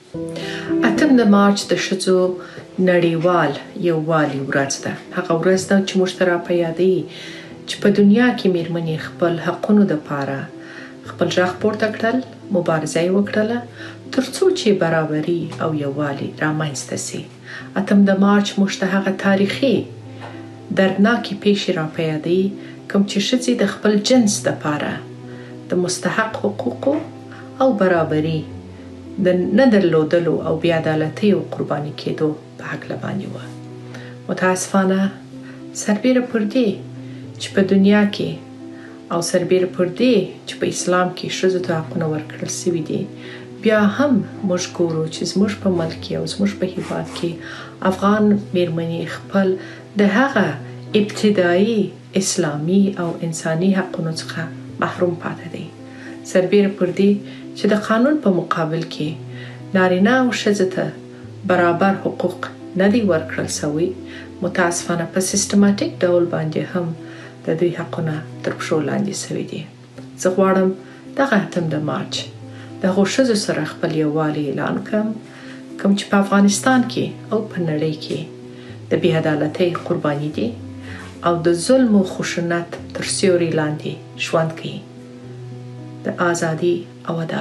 اتم د مارچ د ښځو نړیوال یووالي ورځ ده. هغه ورځ ده چې موږ ته را په یادوي چې په دنیا کې میرمنې خپل حقونو دپاره خپل ږغ پورته کړل، مبارزه یې وکړله تر څو چې برابري او یووالی رامنځته شي. اتم د مارچ موږ ته هغه تاریخي دردناکې پیښې را په یادوي کوم چې ښځې د خپل جنس دپاره د مستحق حقوقو او برابري د نه درلودلو او بې عدالتیو قرباني کیدو په هکله باندې وه. متاسفانه سربیره پر دې چې په دنیا کې او سربیره پر دې چې په اسلام کې ښځو ته حقونه ورکړل شوي دي، بیا هم موږ ګورو چې زموږ په ملک کې او زموږ په هیواد کې افغان میرمنې خپل د هغه ابتدایي اسلامي او انساني حقونو څخه محروم پاتې دي. سربیره پر دې چې د قانون په مقابل کې نارینه او ښځې ته برابر حقوق نه دی ورکړل شوی، متاسفانه په سیستماتیک ډول باندې هم د دوی حقونه تر پښو لاندې شوي دي. زه غواړم دغه اتم د مارچ د هغو ښځو سره خپل یووالی اعلان کړم کوم چې په افغانستان کې او په نړۍ کې د بې عدالتۍ قرباني دي او د ظلم او خشونت تر سیوري لاندې ژوند کوي. د ازادي او عدالت.